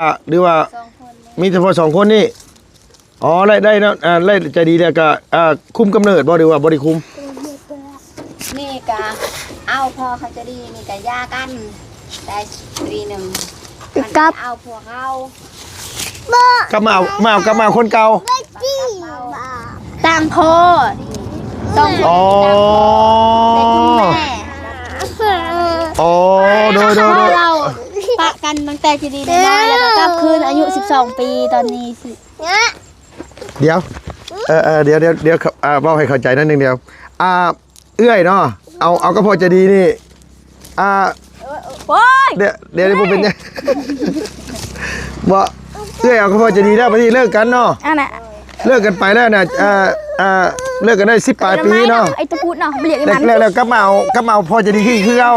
ອ່າ ຫຼືວ່າ ສອງຄົນ ມີສະເພາະສອງຄົນນີ້? ອໍ ລາຍໄດ້ເນາະ ອ່າ ລາຍໄດ້ຈະດີແລ້ວກະ ອ່າ ຄຸມກຳເນີດບໍ່ ຫຼືວ່າບໍ່ໄດ້ຄຸມ? ນີ້ກະເອົາພໍ່ເຂົາຈະດີ ນີ້ກະຢ່າກັນໄດ້ປີໜຶ່ງ ກັບ ມັນເອົາຜົວເກົ່າ ກັບມາເອົາ ມາເອົາ ກັບມາເອົາຄົນເກົ່າ ຕ່າງພໍ່ ສອງຄົນ ອໍ ຕ່າງພໍ່ ເປັນຄຸນແມ່ ອໍ ໂດຍໆໆ ເຮົາປະກັນຕັ້ງແຕ່ຈະດີນ້ອຍໆ ແລ້ວກໍກັບຄືນອາຍຸສິບສອງປີ ຕອນນີ້ຊິ ດຽວ ເອີໆ ດຽວໆ ດຽວ ອ່າ ເວົ້າໃຫ້ເຂົ້າໃຈໜ້ອຍໜຶ່ງດຽວ ອ່າ ເອື້ອຍເນາະ ເອົາ ເອົາກັບພໍ່ໃຈດີນີ້ ອ່າ ໂອ້ຍ ດຽວ ດຽວບໍ່ເປັນຫຍັງ ບໍ່ ເອື້ອຍເອົາກັບພໍ່ໃຈດີແລ້ວ ບັດນີ້ເລີກກັນເນາະ ອັນນ່ະ ເລີກກັນໄປແລ້ວນະ ອ່າ ອ່າ ເລີກກັນໄດ້ສິບປາຍປີເນາະ ໄອ້ຕະພຸດເນາະ ບໍ່ຮຽກອີ່ມັນ ແລ້ວ ແລ້ວກັບມາເອົາ ກັບມາເອົາພໍ່ໃຈດີຄື ຄືເກົ່າ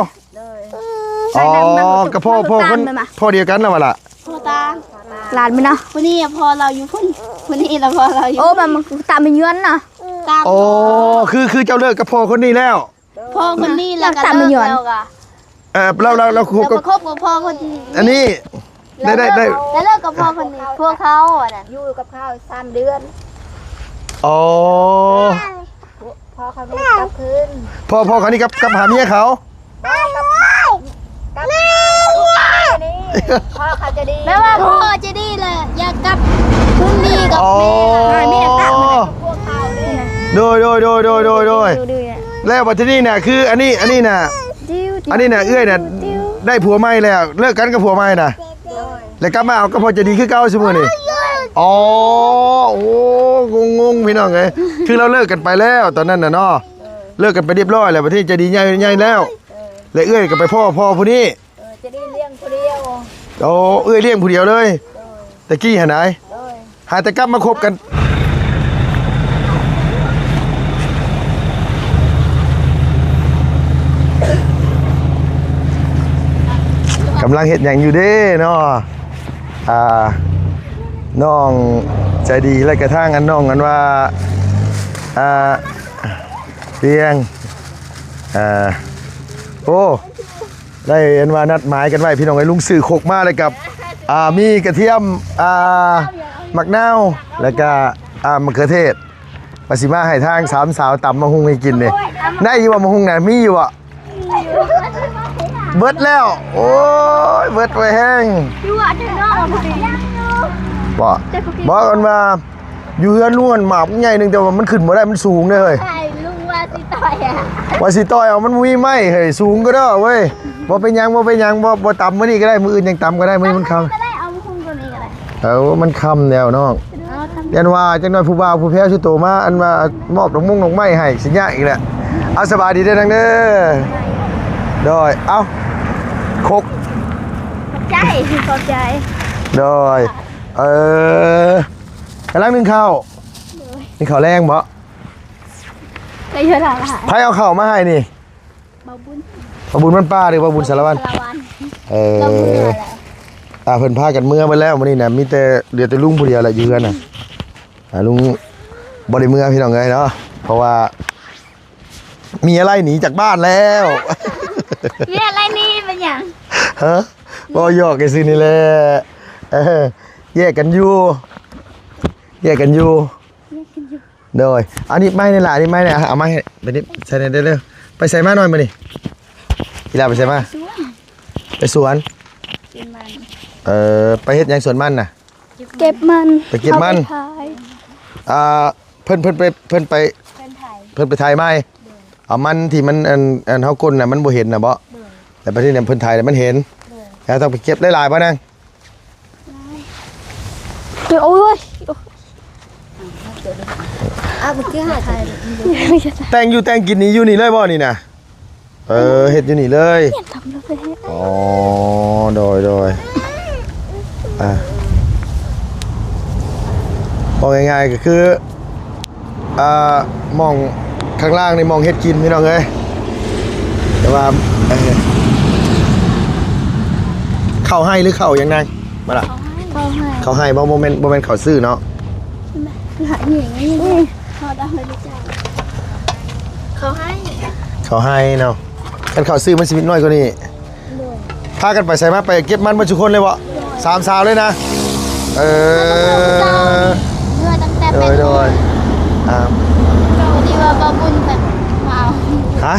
ໂດຍ ອໍ ກັບພໍ່ ພໍ່ຄົນ ພໍ່ດຽວກັນລະວ່າລະ ພໍ່ຕາ ຫຼານມັນນະ ຜູ້ນີ້ພໍ່ລາວຢູ່ພຸ້ນ ຜູ້ນີ້ລະພໍ່ລາວຢູ່ ໂອ້ ມັນຕາມມາຍວນນະ ຕາມ ໂອ້ ຄື ຄືເຈົ້າເລີກກັບພໍ່ຄົນນີ້ແລ້ວ ພໍ່ຄົນນີ້ລະກະເລີກແລ້ວກະ ເອີ ລາວ ລາວ ລາວຄົບ ລາວມາຄົບກັບພໍ່ຄົນນີ້ ອັນນີ້ ໄດ້ ໄດ້ ໄດ້ ລາວເລີກກັບພໍ່ຄົນນີ້ ພວກເຂົາອັນນັ້ນ ຢູ່ກັບເຂົາສາມເດືອນ ອໍ ພໍ່ເຂົານີ້ກັບຄືນ ພໍ່ ພໍ່ເຂົານີ້ກັບ ກັບຫາເມຍເຂົາ ກັບ ກັບ ກັບ ນີ້ ພໍ່ເຂົາຈະດີ ແປວ່າພໍ່ຈະດີລະ ຢາກກັບຄືນດີກັບ ອໍ ແມ່ ແມ່ກັບ ພວກເຂົານີ້ ໂດຍ ໂດຍ ໂດຍ ໂດຍ ໂດຍ ໂດຍ ແລ້ວບັດທີນີ້ນະ ຄືອັນນີ້ ອັນນີ້ນະ ອັນນີ້ນະ ເອື້ອຍນະ ໄດ້ຜົວໃໝ່ແລ້ວ ເລີກກັນກັບຜົວໃໝ່ນະ ໂດຍ ແລ້ວກັບມາເອົາກັບພໍ່ໃຈດີຄືເກົ່າຊຸມື້ນີ້ ອໍ ໂອ້ ງົງໆ ພີ່ນ້ອງເອີຍ ຄືລາວເລີກກັນໄປແລ້ວຕອນນັ້ນນະເນາະ ເລີກກັນໄປຮຽບຮ້ອຍແລ້ວ ບັດທີໃຈດີໃຫຍ່ ໃຫຍ່ແລ້ວ ເອີ ແລະເອື້ອຍກໍໄປພໍ້ພໍ່ຜູ້ນີ້ ເອີ ຈະໄດ້ລ້ຽງຜູ້ດຽວ ໂອ້ ເອື້ອຍລ້ຽງຜູ້ດຽວເລີຍ ໂດຍ ແຕ່ກີ້ຫັ້ນໃດ ໂດຍ ຫາແຕ່ກັບມາຄົບກັນ ກຳລັງເຮັດຫຍັງຢູ່ເດ້ເນາະ ອ່າ ນ້ອງໃຈດີ ແລະກະທາງອັນນ້ອງອັນວ່າ ອ່າ ປຽງ ອ່າ ໂອ້ ໄດ້ອັນວ່ານັດໝາຍກັນໄວ້ ພີ່ນ້ອງເອີຍ ລຸງຊື້ຄົກມາແລ້ວກັບ ອ່າ ມີກະທຽມ ອ່າ ໝາກນາວ ແລ້ວກະ ອ່າ ມະເຂືອເທດ ວ່າຊິມາໃຫ້ທາງສາມສາວຕຳໝາກຫຸ່ງໃຫ້ກິນນີ້ ໄດ້ຢູ່ບໍ່ໝາກຫຸ່ງນະ ມີຢູ່ບໍ່? ເບິດແລ້ວ ໂອ້ຍ ເບິດໄວແຮງ ບໍ່ ບໍ່ ອັນວ່າ ຢູ່ເຮືອນລຸງຫັ້ນໝາກໃຫຍ່ໜຶ່ງ ແຕ່ວ່າມັນຂຶ້ນບໍ່ໄດ້ ມັນສູງເດ້ເຮີ້ຍ ໃຊ່ ລຸງວ່າຊິຕ່ອຍອະ ວ່າຊິຕ່ອຍເອົາ ມັນບໍ່ມີໄມ້ເຮີ້ຍ ສູງກະດອກເວີຍ ບໍ່ເປັນຫຍັງ ບໍ່ເປັນຫຍັງ ບໍ່ ບໍ່ຕຳມື້ນີ້ກະໄດ້ ມື້ອື່ນຈັ່ງຕຳກະໄດ້ ມື້ນີ້ມັນຄ່ຳ ຕຳມື້ນີ້ກະໄດ້ ເອົາໝາກຫຸ່ງຕົວນີ້ກະໄດ້ ເອີ ມັນຄ່ຳແລ້ວນ້ອງ ເອົາ ຢ້ານວ່າຈັກໜ້ອຍຜູ້ບ່າວຜູ້ແພ້ວຊິໂຕມາ ອັນວ່າມອບດອກມຸງດອກໄມ້ໃຫ້ ຊິຍາກອີກແຫຼະ ເອົາ ສະບາຍດີເດີນາງເດີ ໂດຍ ເອົາ ຄົກ ຂອບໃຈ ຂອບໃຈ ໂດຍ ເອີ ກຳລັງໜຶ້ງເຂົ້າ ໂດຍ ໜຶ້ງເຂົ້າແລງບໍ? ໄປຢູ່ລາວ ໃຜເອົາເຂົ້າມາໃຫ້ນີ້? ບ່າວບຸນ ບ່າວບຸນບ້ານປ່າ ຫຼືບ່າວບຸນສາລະວັນ? ສາລະວັນ ເອີ ລາວເມືອແລ້ວ ອ່າ ເພິ່ນພາກັນເມືອເບິດແລ້ວ ມື້ນີ້ນະ ມີແຕ່ ເຫຼືອແຕ່ລຸງຜູ້ດຽວແຫຼະຢູ່ເຮືອນນະ ອ່າ ລຸງບໍ່ໄດ້ເມືອ ພີ່ນ້ອງເອີຍເນາະ ເພາະວ່າ ເມຍໄລ່ໜີຈາກບ້ານແລ້ວ ເມຍໄລ່ໜີເປັນຫຍັງ? ຮະ ເວົ້າຫຍອກຊື່ໆນີ້ແຫຼະ ເອີ ແຍກກັນຢູ່ ແຍກກັນຢູ່ ແຍກກັນຢູ່ ໂດຍ ເອົາໜີບໄມ້ນີ້ລະ ໜີບໄມ້ນີ້ ເອົາມາໃຫ້ ໄປໜີບໃສ່ແດ່ເດີ ໄປໃສມານ້ອຍມື້ນີ້? ອີຫຼ້າໄປໃສມາ? ສວນ ໄປສວນ ກິນມັນ ເອີ ໄປເຮັດຫຍັງສວນມັນນະ? ເກັບມັນ ໄປເກັບມັນ ເອົາໄປຂາຍ ອ່າ ເພິ່ນ ເພິ່ນໄປ ເພິ່ນໄປ ເພິ່ນໄຖ ເພິ່ນໄປໄຖໃໝ່ ໂດຍ ເອົາມັນທີ່ມັນ ອັນ ອັນເຮົາກົ້ນນະ ມັນບໍ່ເຫັນນະບໍ? ໂດຍ ແລ້ວບັດນີ້ເພິ່ນໄຖແລ້ວມັນເຫັນ ໂດຍ ແລ້ວຕ້ອງໄປເກັບ ໄດ້ຫຼາຍບໍ່ນາງ? ໂອ້ຍ ອ່ະ ບໍ່ຄືຫາ ແຕ່ງຢູ່ແຕ່ງກິນນີ້ຢູ່ນີ້ເລີຍບໍ່ນີ້ນະ? ເອີ ເຮັດຢູ່ນີ້ເລີຍ ອໍ ໂດຍ ໂດຍ ອ່າ ເວົ້າງ່າຍໆກະຄື ອ່າ ໝ່ອງຂ້າງລ່າງນີ້ໝ່ອງເຮັດກິນ ພີ່ນ້ອງເອີຍ ແຕ່ວ່າ ເອີ ເຂົ້າໄຮ່ຫຼືເຂົ້າຫຍັງນາງ? ມາລະ ເຂົ້າໄຮ່ ເຂົ້າໄຮ່ ບໍ່ ບໍ່ແມ່ນ ບໍ່ແມ່ນເຂົ້າຊື້ເນາະ ເຂົ້າໄຮ່ ເຂົ້າໄຮ່ເນາະ ຄັນເຂົ້າຊື້ມັນຊິມີນ້ອຍກວ່ານີ້ ໂດຍ ພາກັນໄປໃສມາ? ໄປເກັບມັນເບິດທຸກຄົນເລີຍບໍ່? ໂດຍ ສາມສາວເລີຍນະ. ເອີ ເມື່ອຕັ້ງແຕ່ ໂດຍ ແປດ ໂດຍ ອ່າ ທີ່ວ່າບ່າວບຸນແບບມາເອົາ ຮະ?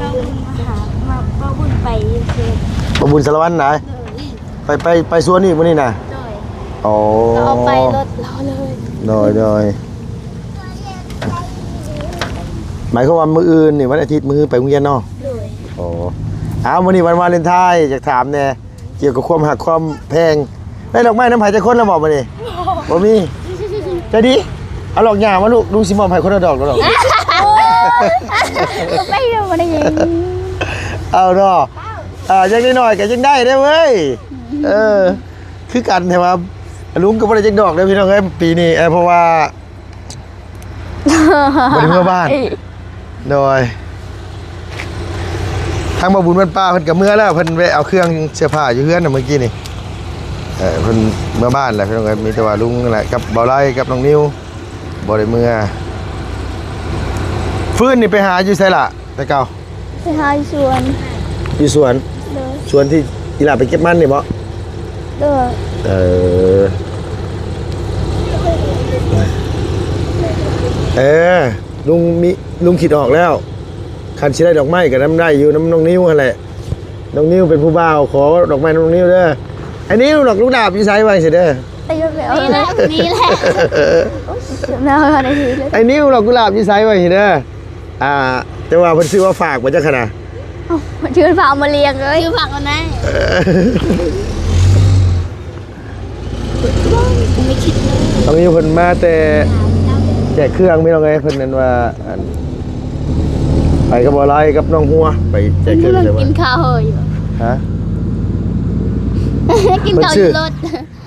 ບ່າວບຸນມາຫາ ມາ ບ່າວບຸນໄປຢູ່ເຂດ ບ່າວບຸນສາລະວັນນະ? ໂດຍ ໄປ ໄປ ໄປສວນອີກມື້ນີ້ນະ? ໂດຍ ອໍ ກໍເອົາໄປລົດລາວເລີຍ. ໂດຍ ໂດຍ ໝາຍຄວາມວ່າມື້ອື່ນນີ້ວັນອາທິດ ມື້ຮືໄປໂຮງຮຽນເນາະ? ໂດຍ ອໍ ອ້າວ ມື້ນີ້ວັນວາເລັນທາຍ ຢາກຖາມແດ່ ກ່ຽວກັບຄວາມຮັກຄວາມແພງ ໄດ້ດອກໄມ້ນຳໃຜຈັກຄົນແລ້ວບໍ່ມື້ນີ້? ບໍ່ມີ. ໃຈດີ ເອົາດອກຫຍ້າມາລູກ ລຸງຊິມອບໃຫ້ຄົນລະດອກ ດອກ. ໂອ້ຍ ໄປຢູ່ບໍ່ໄດ້ຍິນ. ເອົາເນາະ ອ່າ ຢ່າງໜ້ອຍໆກໍຍັງໄດ້ເດ້ເວີຍ. ເອີ ຄືກັນ ແຕ່ວ່າລຸງກໍບໍ່ໄດ້ຈັກດອກເດ້ພີ່ນ້ອງເອີຍ ປີນີ້ ເອີ ເພາະວ່າ ບໍ່ໄດ້ເມືອບ້ານ. ໂດຍ ທາງບ່າວບຸນບ້ານປ່າເພິ່ນກໍເມືອແລ້ວ ເພິ່ນແວະເອົາເຄື່ອງເສື້ອຜ້າຢູ່ເຮືອນນະມື້ກີ້ນີ້. ເອີ ເພິ່ນເມືອບ້ານແລ້ວພີ່ນ້ອງເອີຍ ມີແຕ່ວ່າລຸງນັ້ນແຫຼະ ກັບບ່າວໄລ ກັບນ້ອງນິວ ບໍ່ໄດ້ເມືອ. ຟືນນີ້ໄປຫາຢູ່ໃສລະ ແຕ່ເກົ່າ? ໄປຫາຢູ່ສວນ. ຢູ່ສວນ? ໂດຍ ສວນທີ່ອີ່ຫຼ້າໄປເກັບມັນນີ້ບໍ? ໂດຍ ເອີ ເອີ ລຸງມີ ລຸງຄິດອອກແລ້ວ ຄັນຊິໄດ້ດອກໄມ້ກໍນຳໄດ້ຢູ່ນຳນ້ອງນິວຫັ້ນແຫຼະ. ນ້ອງນິວເປັນຜູ້ບ່າວ ຂໍດອກໄມ້ນຳນ້ອງນິວເດີ. ໄອ້ນິວ ດອກກຸຫຼາບຢູ່ໃສ ວ່າຈັ່ງຊີ້ເດີ. ໄອ້ນິວ ດອກກຸຫຼາບຢູ່ໃສ ວ່າຈັ່ງຊີ້ເດີ. ອ່າ ແຕ່ວ່າເພິ່ນຊື້ມາຝາກບໍ່ຈັກຫັ້ນນະ. ເອົາ ຊື້ຝາກເອົາມາລ້ຽງເອີຍ ຊື້ຝາກເອົານະ. ເອີ ນ້ອງນິວເພິ່ນມາແຕ່ແຈກເຄື່ອງພີ່ນ້ອງເອີຍ ເພິ່ນນັ້ນວ່າ ອັນ ໄປກັບບ່າວໄລກັບນ້ອງຫົວ ໄປແຈກເຄື່ອງໃສວະ? ກິນເຂົ້າຢູ່. ຮະ? ກິນເຂົ້າຢູ່ລົດ.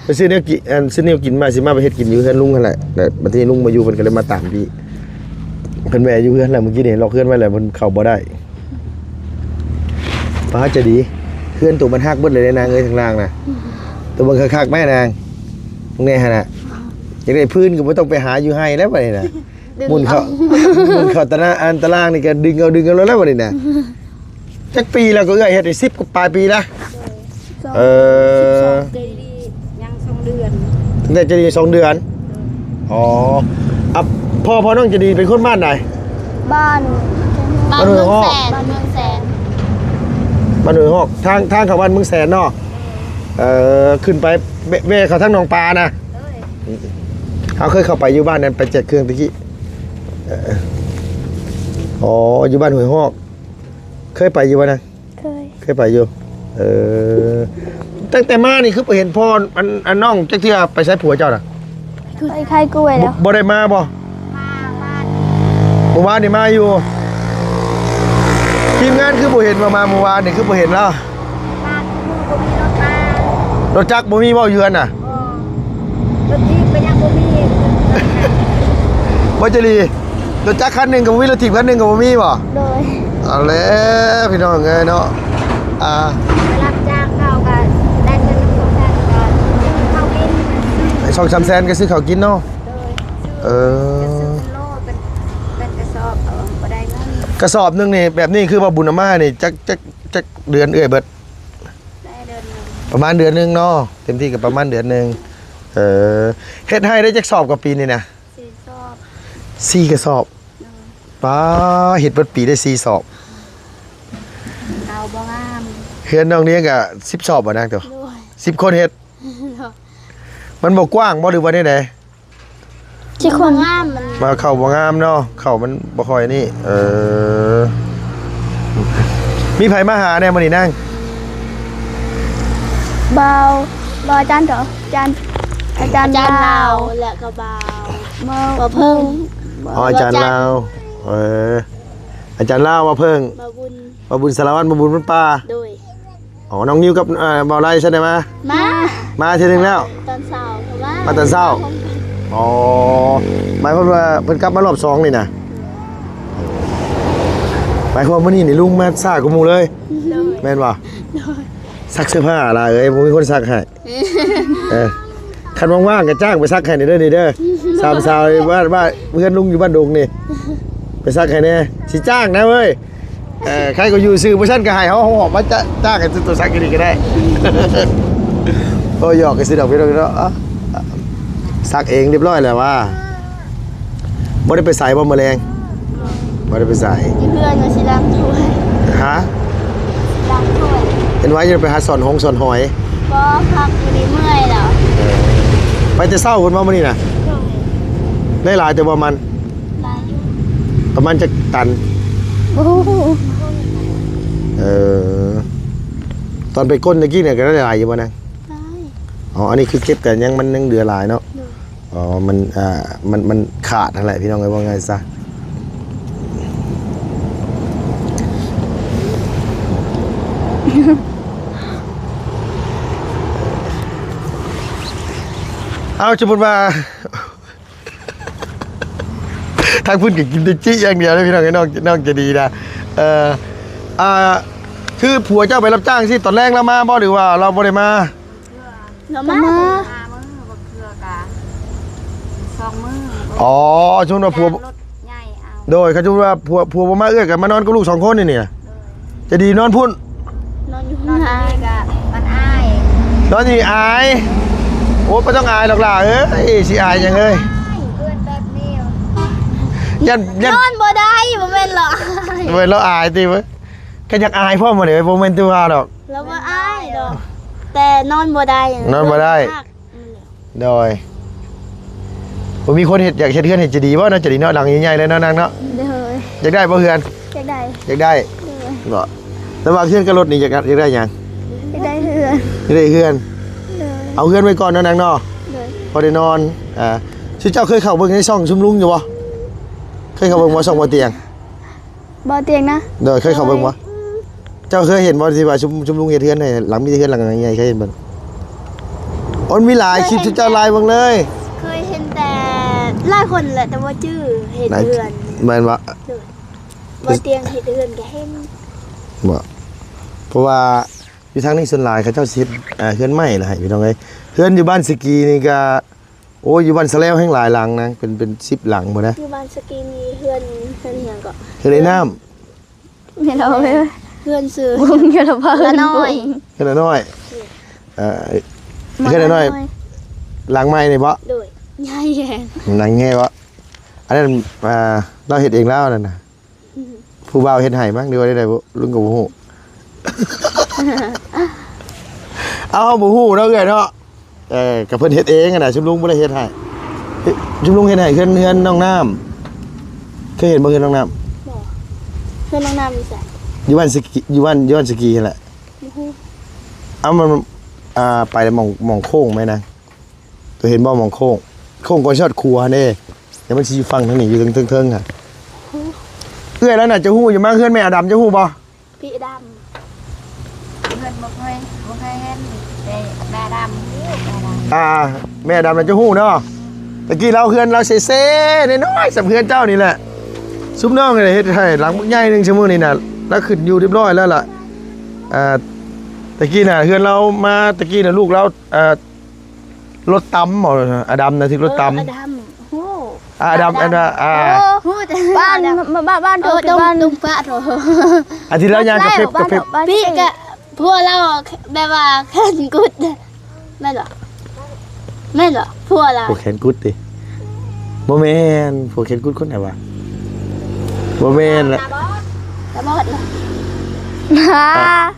ໄປຊື້ແນວກິນ ອັນ ຊື້ແນວກິນມາ ຊິມາໄປເຮັດກິນຢູ່ເຮືອນລຸງຫັ້ນແຫຼະ ແລ້ວບັດທີລຸງບໍ່ຢູ່ ເພິ່ນກໍເລີຍມາຕາມພີ້. ເພິ່ນແວ່ຢູ່ເຮືອນແລ້ວ ມື້ກີ້ນີ້ລັອກເຮືອນໄວ້ແລ້ວ ເພິ່ນເຂົ້າບໍ່ໄດ້. ປ້າ ໃຈດີ ເຮືອນໂຕມັນຫັກເບິດເລີຍນາງເອີຍ ທາງລ່າງນະ. ໂຕເບິ່ງຄັກໆແມ້ນາງ ເບິ່ງແນ່ຫັ້ນນະ. ຢາກໄດ້ພື້ນກໍບໍ່ຕ້ອງໄປຫາຢູ່ໄຮ່ແລ້ວບັດນີ້ນະ. ໝຸ່ນເຂົ້າ ໝຸ່ນເຂົ້າຕາໜ້າ ອັນຕາລ່າງນີ້ກໍດຶງເອົາ ດຶງເອົາແລ້ວບັດນີ້ນະ. ຈັກປີແລ້ວກໍເອື້ອຍເຮັດນີ້ ສິບກວ່າປາຍປີລະ. ເອີ ໃຈດີຍັງສອງເດືອນ. ຕັ້ງແຕ່ໃຈດີສອງເດືອນ. ອໍ ອ່ະ ພໍ່ ພໍ່ນ້ອງໃຈດີເປັນຄົນບ້ານໃດ? ບ້ານ ບ້ານເມືອງແສນ ບ້ານເມືອງແສນ ບ້ານຫ້ວຍຮອກ ທາງ ທາງເຂົ້າບ້ານເມືອງແສນເນາະ. ເອີ ຂຶ້ນໄປ ແວ່ ແວ່ເຂົ້າທາງໜອງປານະ. ເຮົາເຄີຍເຂົ້າໄປຢູ່ບ້ານນັ້ນ ໄປແຈກເຄື່ອງຕະກີ້. ເອີ ອໍ ຢູ່ບ້ານຫ້ວຍຮອກ ເຄີຍໄປຢູ່ບໍ່ນະ? ເຄີຍ ເຄີຍໄປຢູ່. ເອີ ຕັ້ງແຕ່ມານີ້ຄືບໍ່ເຫັນພໍ່ ອັນ ອັນນ້ອງຈັກເທື່ອ. ໄປໃສຜົວເຈົ້ານະ? ໄປຂາຍກ້ວຍແລ້ວ. ບໍ່ ບໍ່ໄດ້ມາບໍ່? ມາ ມາ ມື້ວານນີ້ມາຢູ່. ທີມງານຄືບໍ່ເຫັນວ່າມາມື້ວານນີ້ ຄືບໍ່ເຫັນລາວ? ມາຄືບໍ່ມີລົດມາ. ລົດຈັກບໍ່ມີບໍ່ຢູ່ຫັ້ນນະ? ບໍ່ ລົດຖີບກໍຍັງບໍ່ມີ. ບໍ່ຈະລີ ລົດຈັກຄັນໜຶ່ງກໍບໍ່ມີ ລົດຖີບຄັນໜຶ່ງກໍບໍ່ມີບໍ່? ໂດຍ. ເອົາແລ້ວພີ່ນ້ອງເອີຍເນາະ ອ່າ ໄປຮັບຈ້າງເຂົາກໍໄດ້ເງິນນຳສອງແສນ ກໍຊື້ເຂົ້າກິນ ສອງສາມແສນກໍຊື້ເຂົ້າກິນເນາະ. ໂດຍ. ເອີ ຊື້ກິໂລເປັນ ເປັນກະສອບ ເອີ ບໍ່ໄດ້ເງິນ. ກະສອບໜຶ່ງນີ້ ແບບນີ້ຄືວ່າບຸນເອົາມາໃຫ້ນີ້ ຈັກ ຈັກ ຈັກເດືອນເອື້ອຍເບິດ? ໄດ້ເດືອນໜຶ່ງ ປະມານເດືອນໜຶ່ງເນາະ ເຕັມທີ່ກໍປະມານເດືອນໜຶ່ງ. ເອີ ເຮັດໄຮ່ໄດ້ຈັກສອບກວ່າປີນີ້ນະ? ສີ່ສອບ ສີ່ກະສອບ. ໂດຍ. ປ້າ ເຮັດເບິດປີໄດ້ສີ່ສອບ. ເອົາບໍ່ງາມ. ເຮືອນນ້ອງນຽງກະສິບສອບບໍ່ນາງໂຕ? ໂດຍ. ສິບຄົນເຮັດ. ໂດຍ. ມັນບໍ່ກວ້າງບໍ່ ຫຼືວ່າແນວໃດ? ຊິຄົນ ງາມ ມັນ ວ່າເຂົ້າບໍ່ງາມເນາະ ເຂົ້າມັນບໍ່ຄ່ອຍນີ້. ເອີ ມີໃຜມາຫາແດ່ມື້ນີ້ນາງ? ບ່າວ ບ່າວອາຈານເຖາະ ອາຈານ ອາຈານ ອາຈານລາວ ລາວ ແລະກໍບ່າວ ບ່າວ ບ່າວເພິ່ງ. ອໍ ອາຈານລາວ. ເອີ ອາຈານລາວ ບ່າວເພິ່ງ ບ່າວບຸນ ບ່າວບຸນສາລະວັນ ບ່າວບຸນບ້ານປ່າ. ໂດຍ. ອໍ ນ້ອງນິວກັບ ເອີ ບ່າວໄລຊັ້ນໄດ້ມາ? ມາ ມາເທື່ອໜຶ່ງແລ້ວ. ຕອນເຊົ້າ ມາຕອນເຊົ້າ. ອໍ ໝາຍຄວາມວ່າເພິ່ນກັບມາລອບສອງນີ້ນະ? ໝາຍຄວາມມື້ນີ້ນີ້ລຸງມາຊ້າກວ່າໝູ່ເລີຍ. ໂດຍ. ແມ່ນບໍ່? ໂດຍ. ຊັກເສື້ອຜ້າຫຼາຍເອີຍ ບໍ່ມີຄົນຊັກໃຫ້. ເອີ ຄັນວ່າງໆກໍຈ້າງໄປຊັກໃຫ້ແດ່ເດີນີ້ເດີ ສາມສາວບ້ານ ບ້ານ ເຮືອນລຸງຢູ່ບ້ານດົງນີ້ ໄປຊັກໃຫ້ແດ່ ຊິຈ້າງນະເວີຍ. ເອີ ໃຄກໍຢູ່ຊື່ ບໍ່ຊັ້ນກໍໃຫ້ເຮົາ ເຮົາອອກມາຈະ ຈ້າງໃຫ້ໂຕຊັກຢູ່ນີ້ກໍໄດ້. ໂອ້ ຢອກກັນຊື່ດອກພີ່ນ້ອງເນາະ. ເອົ້າ ຊັກເອງຮຽບຮ້ອຍແລ້ວຫວາ? ບໍ່ໄດ້ໄປໃສບໍ່ມື້ແລງ? ບໍ່ໄດ້ໄປໃສ ຢູ່ເຮືອນວ່າຊິລ້າງຖ້ວຍ. ຮະ? ຊິລ້າງຖ້ວຍ. ເຫັນວ່າຈະໄປຫາສອນຫົງສອນຫອຍ. ບໍ່ ພັກຢູ່ນີ້ເມື່ອຍແລ້ວ. ເອີ ໄປແຕ່ເຊົ້າພຸ້ນບໍ່ມື້ນີ້ນະ? ໂດຍ. ໄດ້ຫຼາຍແຕ່ບໍ່ມັນ? ຫຼາຍຢູ່. ປະມານຈັກຕັນ? ບໍ່ຮູ້. ເອີ ຕອນໄປກົ້ນຕະກີ້ນີ້ກໍໄດ້ຫຼາຍຢູ່ບໍ່ນາງ? ຫຼາຍ. ອໍ ອັນນີ້ຄືເກັບກັນຍັງ ມັນຍັງເຫຼືອຫຼາຍເນາະ. ໂດຍ. ອໍ ມັນ ອ່າ ມັນ ມັນຂາດຫັ້ນແຫຼະພີ່ນ້ອງເອີຍ ເວົ້າງ່າຍຊະ. ເອົາ ສົມມຸດວ່າ ທາງພຸ້ນກໍກິນແຕ່ຈິຢ່າງດຽວເດ້ພີ່ນ້ອງເອີຍ ນ້ອງ ນ້ອງໃຈດີນະ. ເອີ ອ່າ ຄືຜົວເຈົ້າໄປຮັບຈ້າງຊີ້ ຕອນແລງລາວມາບໍ່ ຫຼືວ່າລາວບໍ່ໄດ້ມາ? ລາວມາ ມາມື້ ບາງເທື່ອກະສອງມື້. ອໍ ສົມມຸດວ່າຜົວ ລົດໃຫຍ່ເອົາ. ໂດຍ ຄັນສົມມຸດວ່າຜົວ ຜົວບໍ່ມາ ເອື້ອຍກໍມານອນກັບລູກສອງຄົນນີ້ນີ້ນະ. ໂດຍ. ໃຈດີນອນພຸ້ນ ນອນຢູ່ ນອນຢູ່ນີ້ກະມັນອາຍ ນອນຢູ່ນີ້ອາຍ. ໂອ້ ບໍ່ຕ້ອງອາຍດອກຫຼ້າເອີຍ ຊິອາຍຫຍັງເອີຍ. ເພື່ອນແບບນີ້ ຢ້ານ ຢ້ານ ນອນບໍ່ໄດ້ ບໍ່ແມ່ນລາວອາຍ ບໍ່ແມ່ນລາວອາຍຕິເວີຍ. ກໍຢາກອາຍພ້ອມ ບໍ່ໄດ້ ບໍ່ແມ່ນແຕ່ວ່າດອກ ລາວບໍ່ອາຍດອກ ແຕ່ນອນບໍ່ໄດ້ ນອນບໍ່ໄດ້. ໂດຍ. ບໍ່ມີຄົນເຮັດ ຢາກເຮັດເຮືອນໃຫ້ໃຈດີບໍ່ເນາະ ໃຈດີເນາະ ຫຼັງໃຫຍ່ໆເລີຍເນາະນາງເນາະ. ໂດຍ. ຢາກໄດ້ບໍ່ເຮືອນ? ຢາກໄດ້. ຢາກໄດ້. ໂດຍ. ບໍ່ ລະຫວ່າງເຮືອນກັບລົດນີ້ ຢາກ ຢາກໄດ້ຫຍັງ? ຢາກໄດ້ເຮືອນ. ຢາກໄດ້ເຮືອນ. ໂດຍ. ເອົາເຮືອນໄວ້ກ່ອນເນາະນາງເນາະ. ໂດຍ. ພໍໄດ້ນອນ. ອ່າ ຊຸມເຈົ້າເຄີຍເຂົ້າເບິ່ງໃນຊ່ອງຊຸມລຸງຢູ່ບໍ່? ເຄີຍເຂົ້າເບິ່ງບໍ່ ຊ່ອງບໍ່ຕຽງ? ບໍ່ຕຽງນະ. ໂດຍ. ເຄີຍເຂົ້າເບິ່ງບໍ່? ເຄີຍ. ເຈົ້າເຄີຍເຫັນບໍ່ທີ່ວ່າຊຸມ ຊຸມລຸງເຮັດເຮືອນໃຫ້ຫຼັງ ມີແຕ່ເຮືອນຫຼັງໃຫຍ່ ເຄີຍເຫັນບໍ່? ໂອ້ ມັນມີຫຼາຍຄລິບ ເຄີຍເຫັນ ທີ່ເຈົ້າໄລເບິ່ງເລີຍ. ເຄີຍເຫັນແຕ່ຫຼາຍຄົນແຫຼະ ແຕ່ບໍ່ຈື່ເຮັດເຮືອນ ແມ່ນບໍ່? ໂດຍ. ບໍ່ຕຽງເຮັດເຮືອນກໍເຫັນ. ບໍ່ ເພາະວ່າຢູ່ທາງນີ້ສ່ວນຫຼາຍເຂົາເຈົ້າຊິເຮັດ ອ່າ ເຮືອນໄມ້ລະໃຫ້ພີ່ນ້ອງເອີຍ. ເຮືອນຢູ່ບ້ານສະກີນີ້ກໍ ໂອ້ຍ ຢູ່ບ້ານສະແລວແຮ່ງຫຼາຍຫຼັງນະ ເປັນ ເປັນສິບຫຼັງພຸ້ນນະ. ຢູ່ບ້ານສະກີມີເຮືອນ ເຮືອນຫຍັງເກາະ? ເຮືອນໄອ້ນ້ຳ. ແມ່ນເອົາເລີຍ ເຮືອນຊື່ ເຮືອນລະນ້ອຍ ເຮືອນລະນ້ອຍ. ເອີ ເຮືອນລະນ້ອຍ ຫຼັງໃໝ່ນີ້ບໍ? ໂດຍ. ໃຫຍ່ແຮງ ຫຼັງໃຫຍ່ບໍ? ອັນນັ້ນ ອ່າ ລາວເຮັດເອງລາວນັ້ນນະ. ຜູ້ບ່າວເຮັດໃຫ້ມັ້ງ ຫຼືວ່າໃດໆ ລຸງກໍບໍ່ຮູ້. ເອົາ ເຮົາບໍ່ຮູ້ເນາະເອື້ອຍເນາະ. ເອີ ກໍເພິ່ນເຮັດເອງຫັ້ນນະ ຊຸມລຸງບໍ່ໄດ້ເຮັດໃຫ້. ຊຸມລຸງເຮັດໃຫ້ເຮືອນ ເຮືອນນ້ອງນ້ຳ. ເຄີຍເຫັນບໍ່ເຮືອນນ້ອງນ້ຳ? ບໍ່. ເຮືອນນ້ອງນ້ຳຢູ່ໃສ? ຢູ່ບ້ານສະກີ ຢູ່ບ້ານ ຢູ່ບ້ານສະກີຫັ້ນແຫຼະ. ບໍ່ຮູ້. ເອົາ ມັນ ອ່າ ໄປໝ່ອງ ໝ່ອງໂຄ້ງໄໝນະ? ຕົວເຫັນບໍ່ ໝ່ອງໂຄ້ງ ໂຄ້ງກ່ອນຊິຮອດຂົວຫັ້ນເດ້. ແຕ່ມັນຊິຢູ່ຝັ່ງທາງນີ້ ຢູ່ເທິງໆ ຫັ້ນ. ເອື້ອຍລາວໜ້າຈະຮູ້ຢູ່ ມາເຮືອນແມ່ອາດຳ ເຈົ້າຮູ້ບໍ່? ພີ່ອາດຳ ເພື່ອນບໍ່ເຄີຍ ບໍ່ເຄີຍເຫັນ ແຕ່ແມ່ອາດຳຮູ້ ແມ່ອາດຳ ອ່າ ແມ່ອາດຳນະຈະຮູ້ເນາະ. ຕະກີ້ລາວເຮືອນລາວເຊໆ ນ້ອຍໆ ສ່ຳເຮືອນເຈົ້ານີ້ແຫຼະ. ຊຸມນ້ອງນີ້ເຮັດໃຫ້ຫຼັງບັກໃຫຍ່ໜຶ່ງ ຊຸມື້ນີ້ນະ ລາວຂຶ້ນຢູ່ຮຽບຮ້ອຍແລ້ວລະ. ອ່າ ຕະກີ້ນະ ເຮືອນລາວມາ ຕະກີ້ນະ ລູກລາວ ອ່າ ລົດຕຳບໍ? ອາດຳນະຖືກລົດຕຳ. ເອີ ອາດຳ ຮູ້ ອາດຳ ອາດຳ ອັນວ່າ ອ່າ ຮູ້ແຕ່ ບ້ານ ບ້ານ ບ້ານ ເອີ ດົງ ດົງປະໂທ ອັນທີ່ລາວຍ່າງກະເພັບ ກະເພັບ ປີກະ ຜົວລາວແບບວ່າແຂນກຸດ ແມ່ນບໍ່? ແມ່ນບໍ່? ຜົວລາວ ຜົວແຂນກຸດຕິ? ບໍ່ແມ່ນ ຜົວແຂນກຸດຄົນໃດວະ? ບໍ່ແມ່ນລະ ຕາບອດ ຕາບອດລະ ອ່າ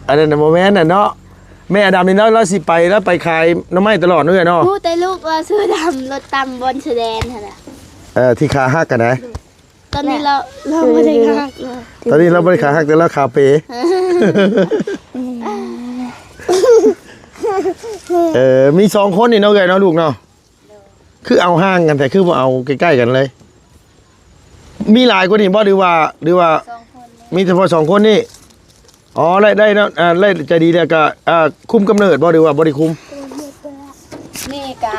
ອັນນັ້ນນະບໍ່ແມ່ນນະເນາະ. ແມ່ອາດຳນີ້ເນາະ ລາວຊິໄປ ລາວໄປຂາຍໜໍ່ໄມ້ຕະຫຼອດເນາະ ເອື້ອຍເນາະ. ຮູ້ແຕ່ລູກວ່າເສື້ອດຳລົດຕຳບ່ອນຊາຍແດນຫັ້ນນະ. ເອີ ທີ່ຂາຫັກຫັ້ນນະ. ຕອນນີ້ລາວ ລາວບໍ່ໄດ້ຂາຫັກ ຕອນນີ້ລາວບໍ່ໄດ້ຂາຫັກ ແຕ່ລາວຂາເປ. ເອີ ມີສອງຄົນນີ້ເນາະ ເອື້ອຍເນາະ ລູກເນາະ. ຄືເອົາຫ່າງກັນແທ້ ຄືບໍ່ເອົາໃກ້ໆກັນເລີຍ? ມີຫຼາຍກວ່ານີ້ບໍ່ ຫຼືວ່າ ຫຼືວ່າ ສອງຄົນນີ້ ມີສະເພາະສອງຄົນນີ້? ອໍ ໄດ້ ໄດ້ເນາະ ອ່າ ໄດ້ໃຈດີແລ້ວກະ ອ່າ ຄຸມກຳເນີດບໍ່ ຫຼືວ່າບໍ່ໄດ້ຄຸມ? ນີ້ກະ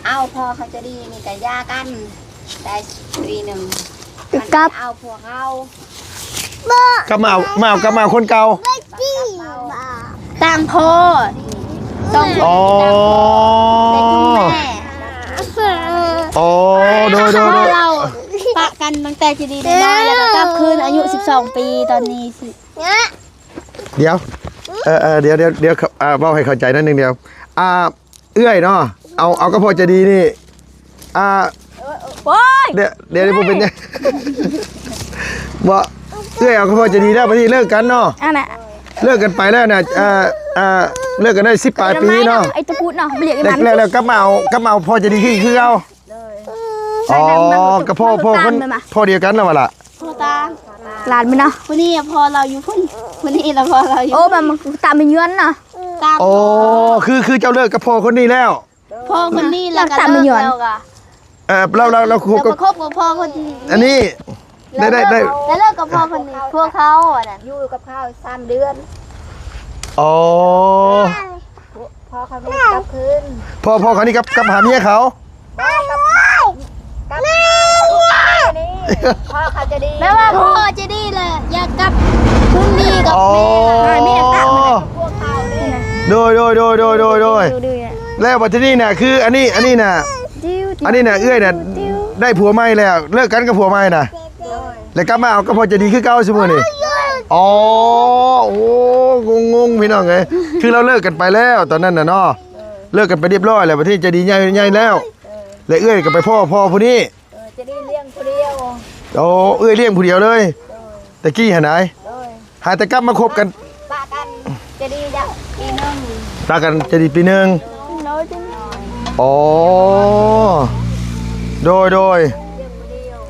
ເອົາພໍ່ເຂົາໃຈດີ ນີ້ກະຢ່າກັນໄດ້ປີໜຶ່ງ ກັບ ເອົາຜົວເຂົາ ກັບມາເອົາ ມາເອົາ ກັບມາເອົາຄົນເກົ່າ ຕ່າງພໍ່ ຕ້ອງ ອໍ ແມ່ ອໍ ໂດຍ ໂດຍ ໂດຍ ເຮົາປະກັນຕັ້ງແຕ່ໃຈດີນ້ອຍໆ ແລ້ວກໍກັບຄືນອາຍຸສິບສອງປີ ຕອນນີ້ຊິ ດຽວ ເອີ ເອີ ດຽວ ດຽວ ດຽວ ອ່າ ເວົ້າໃຫ້ເຂົ້າໃຈໜ້ອຍໜຶ່ງດຽວ ອ່າ ເອື້ອຍເນາະ ເອົາ ເອົາກັບພໍ່ໃຈດີນີ້ ອ່າ ໂອ້ຍ ດຽວ ດຽວບໍ່ເປັນຫຍັງ ບໍ່ ເອື້ອຍເອົາກັບພໍ່ໃຈດີແລ້ວ ບັດນີ້ເລີກກັນເນາະ ອັນນ່ະ ເລີກກັນໄປແລ້ວນະ ອ່າ ອ່າ ເລີກກັນໄດ້ສິບປາຍປີເນາະ ໄອ້ຕະປູດເນາະ ບໍ່ຮຽກອີ່ມັນ ແລ້ວ ແລ້ວກັບມາເອົາ ກັບມາເອົາພໍ່ໃຈດີຄື ຄືເກົ່າ ໂດຍ ອໍ ກັບພໍ່ ພໍ່ຄົນ ພໍ່ດຽວກັນລະວ່າລະ ພໍ່ຕາ ຫຼານມັນເນາະ ຜູ້ນີ້ພໍ່ລາວຢູ່ພຸ້ນ ຜູ້ນີ້ລະພໍ່ລາວຢູ່ ໂອ້ ມັນຕາມໄປຍວນເນາະ ຕາມ ໂອ້ ຄື ຄືເຈົ້າເລີກກັບພໍ່ຄົນນີ້ແລ້ວ ພໍ່ຄົນນີ້ລະກະເລີກແລ້ວກະ ເອີ ລາວ ລາວ ລາວຄົບກັບ ລາວມາຄົບກັບພໍ່ຄົນນີ້ ອັນນີ້ ໄດ້ ໄດ້ ໄດ້ ລາວເລີກກັບພໍ່ຄົນນີ້ ພວກເຂົາອັນນັ້ນ ຢູ່ກັບເຂົາສາມເດືອນ ອໍ ພໍ່ເຂົານີ້ກັບຄືນ ພໍ່ ພໍ່ເຂົານີ້ກັບ ກັບຫາເມຍເຂົາ ບໍ່ ກັບ ກັບ ພໍ່ເຂົາໃຈດີ ແປວ່າພໍ່ໃຈດີລະຢາກກັບຄືນດີກັບແມ່ ອໍ ແມ່ຕາມ ພວກເຂົາເດ້ ໂດຍ ໂດຍ ໂດຍ ແລ້ວບັດທີນີ້ນະ ຄືອັນນີ້ ອັນນີ້ນະ ອັນນີ້ນະ ເອື້ອຍນະ ໄດ້ຜົວໃໝ່ແລ້ວ ເລີກກັນກັບຜົວໃໝ່ນະ ແລ້ວກັບມາເອົາກັບພໍ່ໃຈດີຄືເກົ່າຊຸມື້ນີ້ ອໍ ໂອ້ ງົງໆ ພີ່ນ້ອງເອີຍ ຄືລາວເລີກກັນໄປແລ້ວຕອນນັ້ນນະເນາະ ເລີກກັນໄປຮຽບຮ້ອຍແລ້ວ ບັດທີໃຈດີໃຫຍ່ ໃຫຍ່ແລ້ວ ແລ້ວເອື້ອຍກໍໄປພໍ້ພໍ່ຜູ້ນີ້ ເອີ ໃຈດີລ້ຽງຜູ້ດຽວ ໂອ້ ເອື້ອຍລ້ຽງຜູ້ດຽວເລີຍ ໂດຍ ແຕ່ກີ້ຫັ້ນໃດ ໂດຍ ຫາແຕ່ກັບມາຄົບກັນ ປະກັນໃຈດີດະປີໜຶ່ງ ປະກັນໃຈດີປີໜຶ່ງ ໂດຍ ອໍ ໂດຍ ໂດຍ ລ້ຽງຜູ້ດຽວ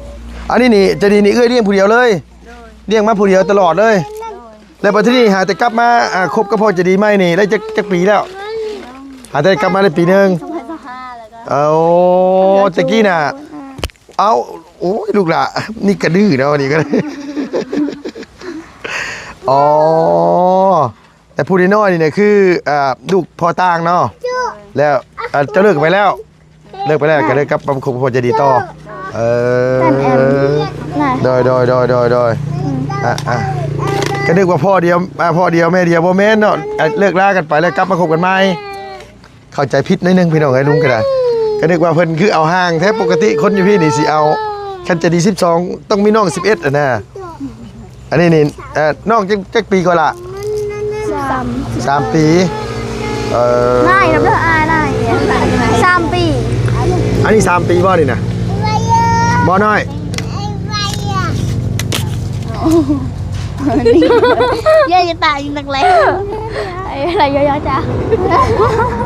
ອັນນີ້ນີ້ ໃຈດີນີ້ເອື້ອຍລ້ຽງຜູ້ດຽວເລີຍ ໂດຍ ລ້ຽງມາຜູ້ດຽວຕະຫຼອດເລີຍ ໂດຍ ແລ້ວບັດທີນີ້ຫາແຕ່ກັບມາ ອ່າ ຄົບກັບພໍ່ໃຈດີໃໝ່ນີ້ໄດ້ຈັກ ຈັກປີແລ້ວ ຫາແຕ່ກັບມາໄດ້ປີໜຶ່ງ ສອງພັນຊາວຫ້າແລ້ວກໍ ເອົາ ແຕ່ກີ້ນະ ເອົາ ໂອ້ຍ ລູກຫຼ້າ ນີ້ກະດື້ເນາະ ນີ້ກະ ອໍ ແຕ່ຜູ້ນ້ອຍໆນີ້ນະຄື ອ່າ ລູກພໍ່ຕ່າງເນາະ ແລ້ວ ອ່າ ເຈົ້າເລີກໄປແລ້ວ ເລີກໄປແລ້ວ ອ່າ ກໍເລີຍກັບມາຄົບພໍ່ໃຈດີຕໍ່ ເອີ ໂດຍ ໂດຍ ໂດຍ ໂດຍ ໂດຍ ອ່າ ອ່າ ກໍນຶກວ່າພໍ່ດຽວ ອ່າ ພໍ່ດຽວແມ່ດຽວ ບໍ່ແມ່ນເນາະ ອ່າ ເລີກລາກັນໄປແລ້ວກັບມາຄົບກັນໃໝ່ ເຂົ້າໃຈຜິດໜ້ອຍໜຶ່ງພີ່ນ້ອງເອີຍ ລຸງກໍໄດ້ ກໍນຶກວ່າເພິ່ນຄືເອົາຫ່າງແທ້ ປົກກະຕິຄົນຢູ່ພີ້ນີ້ຊິເອົາ ຄັນໃຈດີສິບສອງ ຕ້ອງມີນ້ອງສິບເອັດຫັ້ນນະ ອັນນີ້ນີ້ ເອີ ນ້ອງຈັກ ຈັກປີກວ່າລະ? ສາມ ສາມປີ ເອີ ນາຍນຳເດີ ອາຍ ນາຍ ສາມປີ ອັນນີ້ສາມປີບໍ່ນີ້ນະ? ບໍ່ນ້ອຍ ເຢ້ ຈະຕາຍຢູ່ນັກແລ ເອີ ລະເຢີໆ ຈ້າ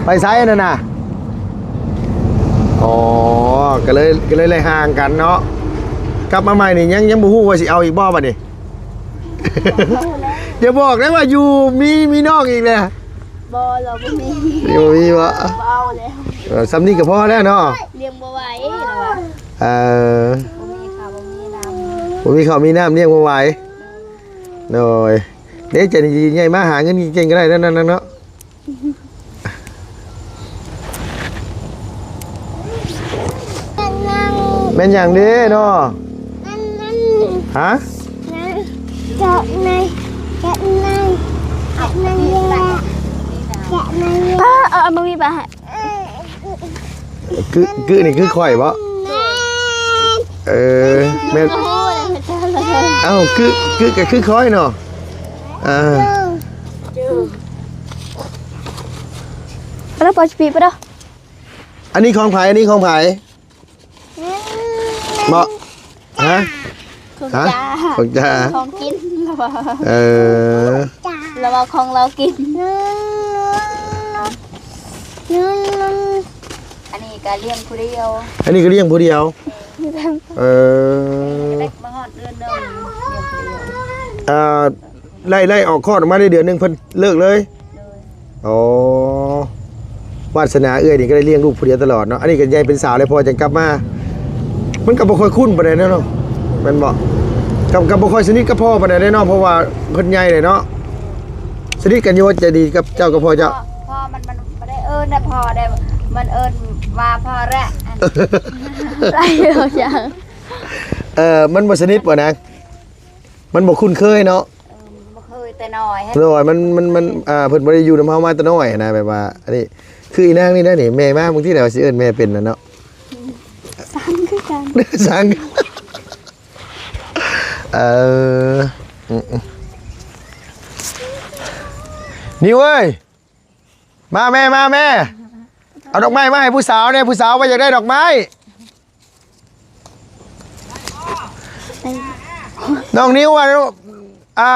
ໄປໃສນັ້ນນະ? ອໍ ກໍເລີຍ ກໍເລີຍໄລ່ຫ່າງກັນເນາະ ກັບມາໃໝ່ນີ້ ຍັງ ຍັງບໍ່ຮູ້ວ່າຊິເອົາອີກບໍ່ບັດນີ້? ຢ່າບອກເດີວ່າຢູ່ ມີ ມີນ້ອງອີກແລ້ວ ບໍ່ ລາວບໍ່ມີ ບໍ່ມີວະ ບໍ່ເອົາແລ້ວ ເອີ ສ່ຳນີ້ກໍພໍແລ້ວເນາະ ລ້ຽງບໍ່ໄຫວ ລາວວ່າ ເອີ ບໍ່ມີເຂົ້າ ບໍ່ມີນ້ຳ ບໍ່ມີເຂົ້າມີນ້ຳ ລ້ຽງບໍ່ໄຫວ ໂດຍ ເດ້ ໃຈດີໃຫຍ່ມາຫາເງິນເກັ່ງໆ ກໍໄດ້ນັ້ນໆ ເນາະ ແມ່ນຫຍັງເດ້ເນາະ? ຮະ? ເຈາະໃນ ເຈາະໃນ ເຈາະໃນ ເຈາະໃນ ເອີ ເອົາ ເອົາມືປະໃຫ້ ກຶ ກຶນີ້ຄືຂ້ອຍບໍ່? ແມ່ນ ເອີ ແມ່ນ ເອົ້າ ກຶ ກຶກໍຄືຂ້ອຍເນາະ ອ່າ ປະເດີ ປະຊິປີ ປະເດີ ອັນນີ້ຂອງໃຜ? ອັນນີ້ຂອງໃຜ? ເນາະ ຮະ? ຂອງ ຮະ? ຈ້າ ຂອງຈ້າ ຂອງກິນ ເອີ ລາວວ່າຂອງລາວກິນ ອັນນີ້ກໍລ້ຽງຜູ້ດຽວ ອັນນີ້ກໍລ້ຽງຜູ້ດຽວ ເອີ ເດັກມາຮອດເດືອນໜຶ່ງ ອ່າ ໄລ່ ໄລ່ອອກຄອດອອກມາໄດ້ເດືອນໜຶ່ງ ເພິ່ນເລີກເລີຍ ໂດຍ ອໍ ວາດສະໜາເອື້ອຍນີ້ກໍໄດ້ລ້ຽງລູກຜູ້ດຽວຕະຫຼອດເນາະ ອັນນີ້ກໍໃຫຍ່ເປັນສາວແລ້ວ ພໍຈັ່ງກັບມາ ມັນກໍບໍ່ຄ່ອຍຄຸ້ນປານໃດເນາະ ແມ່ນບໍ່? ກໍ ກໍບໍ່ຄ່ອຍສະໜິດກັບພໍ່ປານໃດເນາະ ເພາະວ່າເພິ່ນໃຫຍ່ແລ້ວເນາະ ສະໜິດກັນຢູ່ ໃຈດີກັບເຈົ້າກັບພໍ່ເຈົ້າ ພໍ່ມັນ ມັນບໍ່ໄດ້ເອີ້ນນະພໍ່ໄດ້ ມັນເອີ້ນວ່າພໍ່ແຫຼະ ອັນ ເອີ ມັນບໍ່ສະໜິດບໍ່ນາງ? ມັນບໍ່ຄຸ້ນເຄີຍເນາະ ເອີ ບໍ່ເຄີຍແຕ່ນ້ອຍ ໂດຍ ມັນ ມັນ ມັນ ອ່າ ເພິ່ນບໍ່ໄດ້ຢູ່ນຳເຮົາມາແຕ່ນ້ອຍນະ ແບບວ່າ ອັນນີ້ ຄືອີນາງນີ້ນະນີ້ ແມ່ມາບາງທີແຫຼະວ່າຊິເອີ້ນແມ່ເປັນນະເນາະ ສັງຄືກັນ ສັງ ເອີ ອືມໆ ນິວເອີຍ ມາແມ່ ມາແມ່. ເອົາດອກໄມ້ມາໃຫ້ຜູ້ສາວແດ່ ຜູ້ສາວວ່າຢາກໄດ້ດອກໄມ້. ນ້ອງນິວວ່າ ອ່າ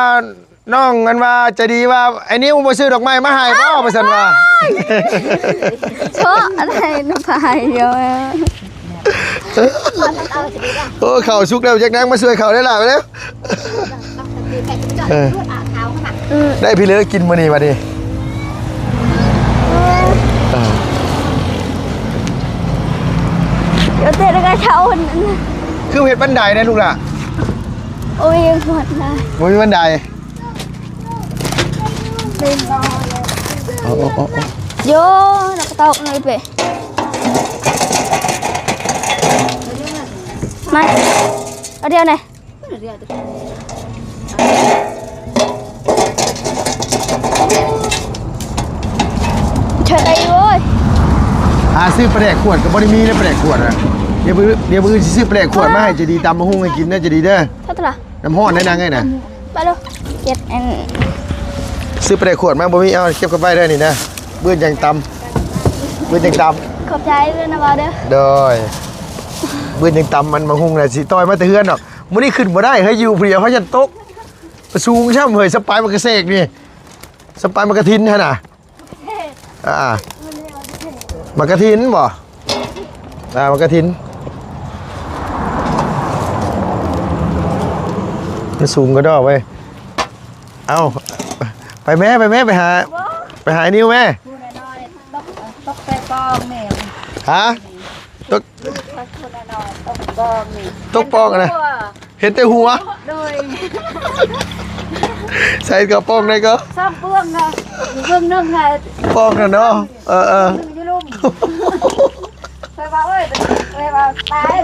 ນ້ອງອັນວ່າໃຈດີວ່າ ໄອ້ນິວບໍ່ຊື້ດອກໄມ້ມາໃຫ້ບໍ່ ວ່າຊັ້ນວ່າ. ໂຊະ ອັນໃດນະພາຍດຽວ. ໂອ້ ເຂົ້າສຸກແລ້ວ ຈັກນາງມາຊ່ວຍເຂົ້າໄດ້ຫຼາຍແລ້ວ. ເອີ ໄດ້ພີ່ເລີກິນມື້ນີ້ບັດນີ້. ເອີ ດຽວເຕະກະເຊົາ ຄືເຮັດບັນໄດແດ່ລູກຫຼ້າ. ໂອ້ຍ ບັນໄດ ບໍ່ມີບັນໄດ. ໂອ້ ໂອ້ ໂອ້ ໂອ້ ໂຢ ນັກຕອກເລີຍເປ. ມາ ເອົາດຽວນີ້ ຊ່ວຍໄດ້ຢູ່ເວີຍ. ຫາຊື້ປາແດກຂວດກໍບໍ່ໄດ້ມີເດ້ ປາແດກຂວດນະ. ດຽວມື້ ດຽວມື້ອື່ນຊິຊື້ປາແດກຂວດມາໃຫ້ໃຈດີ ຕຳບັກຫຸ່ງໃຫ້ກິນເດີ ໃຈດີເດີ. ເທົ່າໃດລະ? ນ້ຳຮ້ອນໄດ້ນາງເອີຍນະ. ໄປໂລດ ເກັບອັນ ຊື້ປາແດກຂວດມາບໍ່ມີ ເອົາເກັບກັບໄວ້ເດີນີ້ນະ. ມື້ອື່ນຈັ່ງຕຳ ມື້ອື່ນຈັ່ງຕຳ. ຂອບໃຈເດີນະບ່າວເດີ. ໂດຍ ມື້ອື່ນຈັ່ງຕຳອັນບັກຫຸ່ງນະ ຊິຕ່ອຍມາແຕ່ເຮືອນດອກ. ມື້ນີ້ຂຶ້ນບໍ່ໄດ້ເຮີ້ຍ ຢູ່ຜູ້ດຽວເຮົາຢ້ານຕົກ. ມັນສູງຊ້ຳເຮີ້ຍ ສະປາຍໝາກກະເສກນີ້ ສະປາຍໝາກກະທິນຫັ້ນນະ. ອ່າ ໝາກກະທິນບໍ່? ອ່າ ໝາກກະທິນ ມັນສູງກະດອກເວີຍ. ເອົ້າ ໄປແມ້ ໄປແມ້ ໄປຫາ ໄປຫາໄອ້ນິວແມ້. ຜູ້ນ້ອຍໆ ຕົກ ຕົກແຕ່ປອງແມ່. ຫາ? ຕົກ ຜູ້ນ້ອຍໆ ຕົກປອງນີ້ ຕົກປອງນະ. ເຫັນແຕ່ຫົວ. ໂດຍ ໃສ່ກະປອງໃດກໍ ສອງປອງນະ ເບິ່ງໜຶ່ງນະ ປອງນະເນາະ. ເອີໆ ຢູ່ລຸ່ມ ຂ້ອຍວ່າ ໂອ້ຍ ຂ້ອຍວ່າຕາຍ.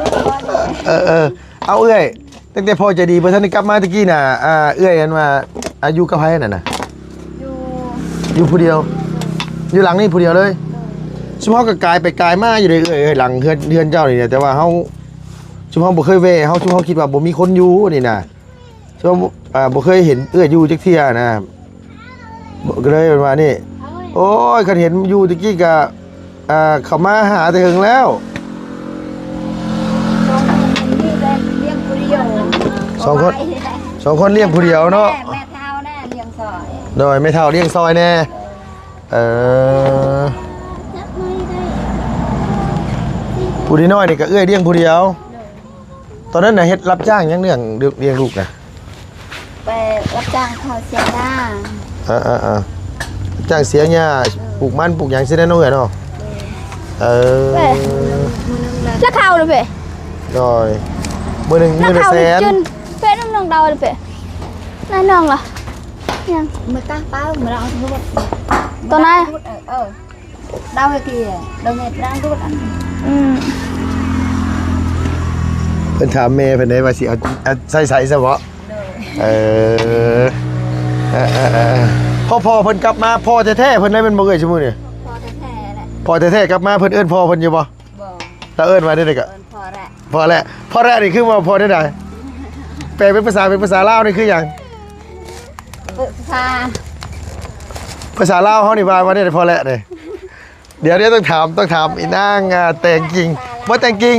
ເອີໆ ເອົາເອື້ອຍ ຕັ້ງແຕ່ພໍ່ໃຈດີບໍ່ທັນໄດ້ກັບມາຕະກີ້ນະ ອ່າ ເອື້ອຍອັນວ່າ ອ່າ ຢູ່ກັບໃຜຫັ້ນນະ? ຢູ່ ຢູ່ຜູ້ດຽວ ຢູ່ຫຼັງນີ້ຜູ້ດຽວເລີຍ. ຊຸມເຮົາກໍກາຍໄປກາຍມາຢູ່ເດ້ເອື້ອຍ ເອີຍ ຫຼັງເຮືອນ ເຮືອນເຈົ້ານີ້ແຫຼະ ແຕ່ວ່າເຮົາ ຊຸມເຮົາບໍ່ເຄີຍແວ່ ເຮົາ ຊຸມເຮົາຄິດວ່າບໍ່ມີຄົນຢູ່ນີ້ນະ. ຊ່ວງ ອ່າ ບໍ່ເຄີຍເຫັນເອື້ອຍຢູ່ຈັກເທື່ອນະ ກໍເລີຍວ່ານີ້. ໂອ້ຍ ຄັນເຫັນຢູ່ຕະກີ້ກະ ອ່າ ເຂົ້າມາຫາແຕ່ເຫິງແລ້ວ. ສອງຄົນ ສອງຄົນລ້ຽງຜູ້ດຽວເນາະ. ແມ່ເຖົ້ານະລ້ຽງຊ່ອຍ. ໂດຍ ແມ່ເຖົ້າລ້ຽງຊ່ອຍແດ່. ເອີ ຜູ້ນ້ອຍໆນີ້ກະເອື້ອຍລ້ຽງຜູ້ດຽວ. ຕອນນັ້ນນະເຮັດຮັບຈ້າງຫຍັງ ລ້ຽງ ລ້ຽງລູກນະ? ໄປຮັບຈ້າງເຂົ້າສວນນາ. ເອີໆໆ ຈ້າງສວນຫຍ້າ ເອີ ປູກມັນປູກຫຍັງຊີ້ນະເນາະ ເອື້ອຍເນາະ. ເອີ ເອີ ລະເຂົ້າລະເປ. ໂດຍ ມື້ໜຶ່ງມື້ລະແສນ. ເປັນນ້ອງເຕົາລະເປ ນາຍນ້ອງລະຍັງ ມື້ກາງເປົາ ມື້ລະເອົາໂທດ ຕອນນັ້ນ ເອີ ເອີ. ດາວເກຍ ດາວເມດ ດາວດູດອັນ ອືມ ເພິ່ນຖາມແມ່ເພິ່ນໄດ້ວ່າຊິເອົາ ເອົາໃສ່ໃສຊະເບາະ. ໂດຍ ເອີ ເອີໆໆ ພໍ ພໍເພິ່ນກັບມາ ພໍ່ແທ້ໆເພິ່ນໄດ້ແມ່ນບໍ່ເອື້ອຍ ຊຸມື້ນີ້? ພໍ່ແທ້ໆແຫຼະ ພໍ່ແທ້ໆກັບມາ ເພິ່ນເອີ້ນພໍ່ເພິ່ນຢູ່ບໍ່? ບໍ່ ລາວເອີ້ນວ່າແນວໃດກະ? ເອີ້ນພໍ່ແລະ ພໍ່ແລະ ພໍ່ແລະນີ້ຄືວ່າພໍ່ແນວໃດ? ແປເປັນພາສາ ເປັນພາສາລາວນີ້ຄືຫຍັງ? ເອີ ພາສາ ພາສາລາວເຮົານີ້ວ່າ ວ່າແນວໃດພໍ່ແລະນີ້? ດຽວ ດຽວຕ້ອງຖາມ ຕ້ອງຖາມອີນາງ ອ່າ ແຕງກິ່ງ ບໍ່ແຕງກິ່ງ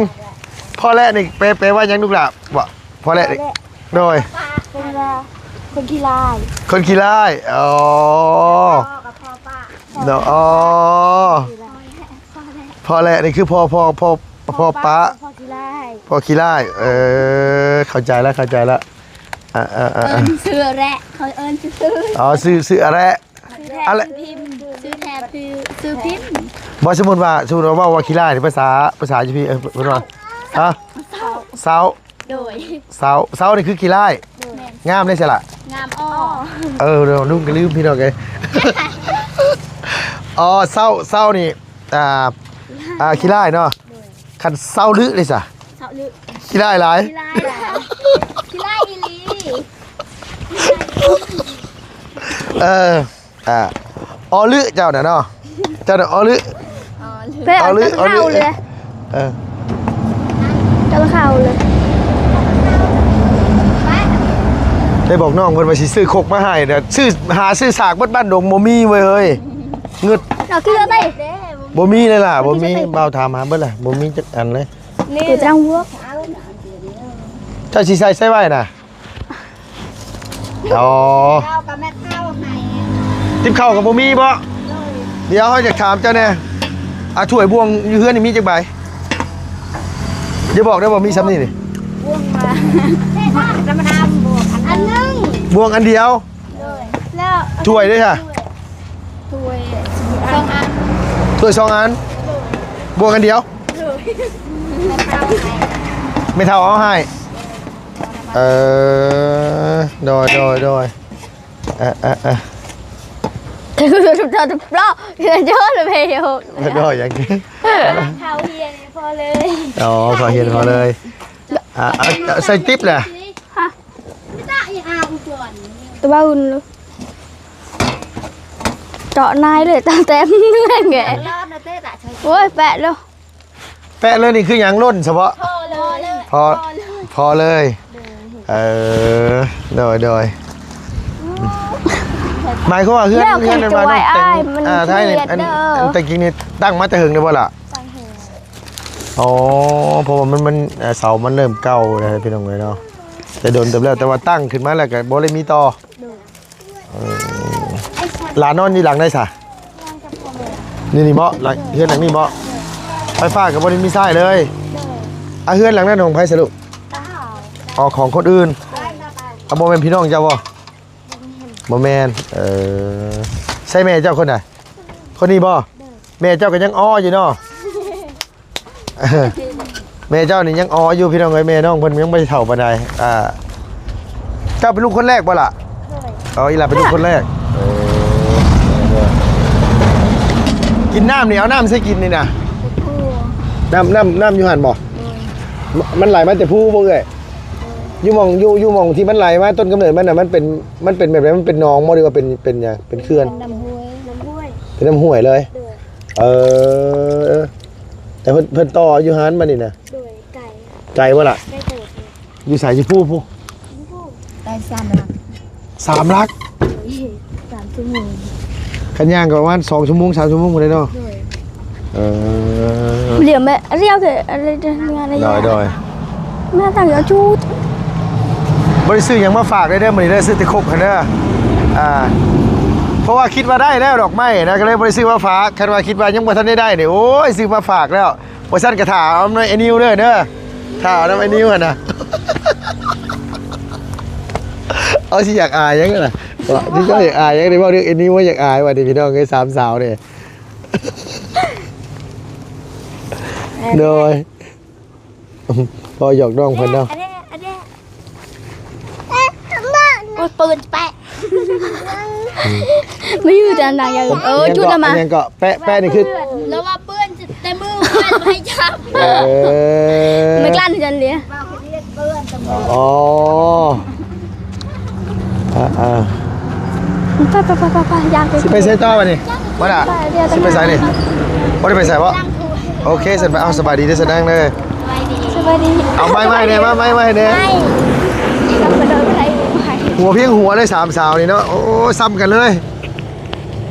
ພໍ່ແລະນີ້ແປ ແປວ່າຫຍັງລູກຫຼ້າ? ບໍ່ ພໍ່ແລະນີ້ ພໍ່ແລະ ໂດຍ ເປັນວ່າຄົນຂີ້ຮ້າຍ ຄົນຂີ້ຮ້າຍ. ອໍ ພໍ່ກັບພໍ່ປະ ເນາະ ອໍ ພໍ່ແລະນີ້ຄືພໍ່ ພໍ່ ພໍ່ ພໍ່ປະ ພໍ່ຂີ້ຮ້າຍ ພໍ່ຂີ້ຮ້າຍ. ເອີ ເຂົ້າໃຈລະ ເຂົ້າໃຈລະ. ອ່າໆໆ ເອີ້ນຊື່ແລະ ເຂົາເອີ້ນຊື່ ອໍ ຊື່ ຊື່ອາແລະ ຊື່ແທ້ ອາແລະ ຊື່ພິມ ຊື່ແທ້ຄືຊື່ພິມ. ບໍ່ ສົມມຸດວ່າ ສົມມຸດວ່າເວົ້າວ່າຂີ້ຮ້າຍນີ້ ພາສາ ພາສາຢູ່ພີ້ ເອີ ເພິ່ນວ່າ ຮະ ເຊົາ ເຊົາ ໂດຍ ເຊົາ ເຊົານີ້ຄືຂີ້ຮ້າຍ. ໂດຍ ງາມເດ້ຊະລະ ງາມ ອໍ ເອີ ລຸງກໍລືມພີ່ນ້ອງເອີຍ. ອໍ ເຊົາ ເຊົານີ້ ອ່າ ອ່າ ຂີ້ຮ້າຍເນາະ. ໂດຍ ຄັນເຊົາລຶເດ້ຊະ? ເຊົາລຶ ຂີ້ຮ້າຍຫຼາຍ ຂີ້ຮ້າຍຫຼາຍ ຂີ້ຮ້າຍອີ່ຫຼີ. ເອີ ອ່າ ອໍລຶເຈົ້ານະເນາະ ເຈົ້ານະອໍລຶ ອໍລຶ ເອີ ເຈົ້າເຂົ້າເລີຍ ໄດ້ບອກນ້ອງເພິ່ນວ່າຊິຊື້ຄົກມາໃຫ້ນະ ຊື້ ຫາຊື້ສາກເບິດບ້ານດົງບໍ່ມີເວີຍເຮີ້ຍ ງຶດ ເອົາຄືໄປ. ບໍ່ມີເລີຍລະ ບໍ່ມີ. ບ່າວຖາມຫາເບິດລະ ບໍ່ມີຈັກອັນເລີຍ. ນີ້ ເຈົ້າຊິໃສ່ໃສ່ໄວ້ນະ? ອໍ ເຂົ້າກັບແມ່ເຖົ້າໃຫ້ ຕິບເຂົ້າກໍບໍ່ມີບໍ? ໂດຍ ດຽວເຮົາຢາກຖາມເຈົ້າແດ່ ອາ ຖ້ວຍບ່ວງຢູ່ເຮືອນນີ້ມີຈັກໃບ? ຢ່າບອກເດີວ່າມີສ່ຳນີ້ນີ້. ບ່ວງວ່າ ທຳມະດາ ບ່ວງອັນໜຶ່ງ ບ່ວງອັນດຽວ. ໂດຍ ແລ້ວຖ້ວຍເດ້ຊະ? ຖ້ວຍສອງອັນ ຖ້ວຍສອງອັນ. ໂດຍ ບ່ວງອັນດຽວ. ໂດຍ ແມ່ເຖົ້າເອົາໃຫ້ ແມ່ເຖົ້າເອົາໃຫ້. ເອີ ໂດຍ ໂດຍ ໂດຍ. ເອີ ເອີ ເອີ ໂດຍ ຍັງ ເຂົາຮຽນພໍເລີຍ. ອໍ ເຂົາຮຽນພໍເລີຍ. ອາ ອາ ໃສ່ຕິບແຫຼະ. ຕະເວົ້າເຈາະນາຍເລີຍ ຕາແຕ້ມເມື່ອຍແງ. ໂອ້ຍ ແປະໂລດ ແປະເລີຍນີ້ຄືຫຍັງ? ລົ້ນສະເພາະ ພໍເລີຍ ພໍ ພໍເລີຍ. ເອີ ໂດຍ ໂດຍ. ໝາຍຄວາມວ່າເຮືອນ ເຮືອນນັ້ນວ່າ ແລ້ວ ນ້ອງແຕ່ງ ອ່າ ໄທນີ້ ອັນ ອັນແຕ່ງກິງນີ້ຕັ້ງມາແຕ່ເຫິງແລ້ວບໍ່ລະ? ອໍ ເພາະວ່າມັນ ມັນ ອ່າ ເສົາມັນເລີ່ມເກົ່າແລ້ວພີ່ນ້ອງເອີຍເນາະ ແຕ່ດົນເຕີບແລ້ວ ແຕ່ວ່າຕັ້ງຂຶ້ນມາແລ້ວກໍບໍ່ໄດ້ມີຕໍ່. ເອີ ຫຼານນອນຢູ່ຫຼັງໃດຊະ? ຢູ່ນີ້ເບາະ? ເຮືອນຫຼັງນີ້ເບາະ? ໄຟຟ້າກໍບໍ່ໄດ້ມີໃຊ້ເລີຍ. ອາ ເຮືອນຫຼັງນັ້ນຂອງໃຜຊະລູກ? ອໍ ຂອງຄົນອື່ນ. ອາ ບໍ່ແມ່ນພີ່ນ້ອງເຈົ້າບໍ່? ບໍ່ແມ່ນ. ເອີ ໃຊ່ແມ່ເຈົ້າຄົນໃດ? ຄົນນີ້ບໍ່? ແມ່ເຈົ້າກໍຍັງອໍຢູ່ເນາະ. ແມ່ເຈົ້ານີ້ຍັງອໍຢູ່ພີ່ນ້ອງເອີຍ ແມ່ນ້ອງເພິ່ນຍັງບໍ່ໄດ້ເຖົ້າປານໃດ. ອ່າ ເຈົ້າເປັນລູກຄົນແລກບໍ່ລະ? ໂດຍ. ອໍ ອີ່ຫຼ້າເປັນລູກຄົນແລກ. ເອີ ກິນນ້ຳນີ້ ເອົານ້ຳໃສກິນນີ້ນະ? ນ້ຳ ນ້ຳ ນ້ຳຢູ່ຫັ້ນບໍ່? ໂດຍ. ມັນໄຫຼມາແຕ່ພູບໍ່ເອື້ອຍ? ໂດຍ. ຢູ່ໝ່ອງ ຢູ່ ຢູ່ໝ່ອງທີ່ມັນໄຫຼມາ ຕົ້ນກຳເນີດມັນນະ ມັນເປັນ ມັນເປັນແບບໃດ? ມັນເປັນໜອງບໍ່ ຫຼືວ່າເປັນ ເປັນຫຍັງ? ເປັນເຂື່ອນ? ເປັນນ້ຳຫ້ວຍ ນ້ຳຫ້ວຍ ເປັນນ້ຳຫ້ວຍເລີຍ. ໂດຍ. ເອີ ແຕ່ເພິ່ນ ເພິ່ນຕໍ່ຢູ່ຫັ້ນບັດນີ້ນະ? ໂດຍ. ໄກ ໄກບໍ່ລະ? ໄກເຕີບ. ຢູ່ໃສ? ຢູ່ພູ້ ພູ້ ໄກສາມຫຼັກ ສາມຫຼັກ. ໂດຍ. ສາມຊົ່ວໂມງ ຄັນຍ່າງກໍປະມານສອງຊົ່ວໂມງ ສາມຊົ່ວໂມງພຸ້ນແຫຼະເນາະ. ໂດຍ. ເອີ ຫຼຽວແມ່ ຫຼຽວເດີ ອະໄລເດີ ງານອະໄລ. ໂດຍ ໂດຍ. ມາຕັ້ງຢູ່ຈູດ ບໍ່ໄດ້ຊື້ຫຍັງມາຝາກເດີ ມື້ນີ້ເດີ ຊື້ແຕ່ຄົກຫັ້ນເດີ. ອ່າ ເພາະວ່າຄິດວ່າໄດ້ແລ້ວດອກໄມ້ນະ ກໍເລີຍບໍ່ໄດ້ຊື້ມາຝາກ. ຄັນວ່າຄິດວ່າຍັງບໍ່ທັນໄດ້ໄດ້ນີ້ ໂອ້ຍ ຊື້ມາຝາກແລ້ວ. ບໍ່ຊັ້ນກໍຖ້າເອົານຳໄອ້ນິວເດີ ເດີ ຖ້າເອົານຳໄອ້ນິວຫັ້ນນະ. ເອົາ ຊິຢາກອາຍຫຍັງນະ? ຊິເຈົ້າຢາກອາຍຫຍັງ? ໄດ້ເວົ້າເລື່ອງໄອ້ນິວວ່າຢາກອາຍວ່ານີ້ ພີ່ນ້ອງເອີຍ ສາມສາວນີ້. ໂດຍ. ພໍຢອກນ້ອງເພິ່ນເນາະ. ໂອ້ຍ ປືນແປະ ອືມ ມາຢູ່ແຕ່ໜັງຢ່າງ ເອີ ຈຸດນະມາ ຫຍັງເກາະ ແປະ ແປະນີ້ຄື ລາວວ່າເປື້ອນແຕ່ມື ແປະໃຫ້ຈັບ. ເອີ ມັນກລັ້ນຈັນເດ. ອໍ ອ່າໆ ໄປໆໆໆໆ ຢ່າງ ຊິໄປໃສຕໍ່ບັດນີ້? ບໍ່ລະ ຊິໄປໃສນີ້? ບໍ່ໄດ້ໄປໃສບໍ່? ໂອເຄ ຊັ້ນໄປ. ເອົາ ສະບາຍດີເດີ ສະນາງເດີ. ສະບາຍດີ. ເອົາໄມ້ມາໃຫ້ແດ່ ມາ ໄມ້ມາໃຫ້ແດ່. ຫົວພຽງຫົວເລີຍ ສາມສາວນີ້ເນາະ. ໂອ້ ຊ້ຳກັນເລີຍ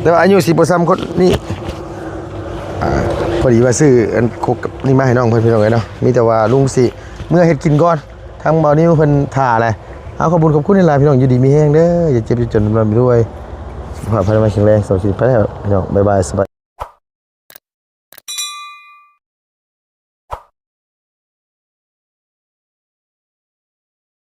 ແຕ່ວ່າອາຍຸຊິບໍ່ຊ້ຳຄົນນີ້. ອ່າ ພໍດີວ່າຊື້ອັນຄົກນີ້ມາໃຫ້ນ້ອງເພິ່ນ ພີ່ນ້ອງເອີຍເນາະ. ມີແຕ່ວ່າລຸງຊິເມືອເຮັດກິນກ່ອນ ທາງບ່າວນິວເພິ່ນຖ້າແຫຼະ. ເອົາ ຂອບຄຸນ ຂອບຄຸນຫຼາຍໆ ພີ່ນ້ອງ ຢູ່ດີມີແຮງເດີ ຢ່າເຈັບຢ່າຈົນ ຮ່ຳລວຍ ສຸຂະພາບພະນາໄມແຂງແຮງ. ສຳລັບຄລິບນີ້ໄປແລ້ວ ພີ່ນ້ອງ ບາຍບາຍ ສະບາຍ.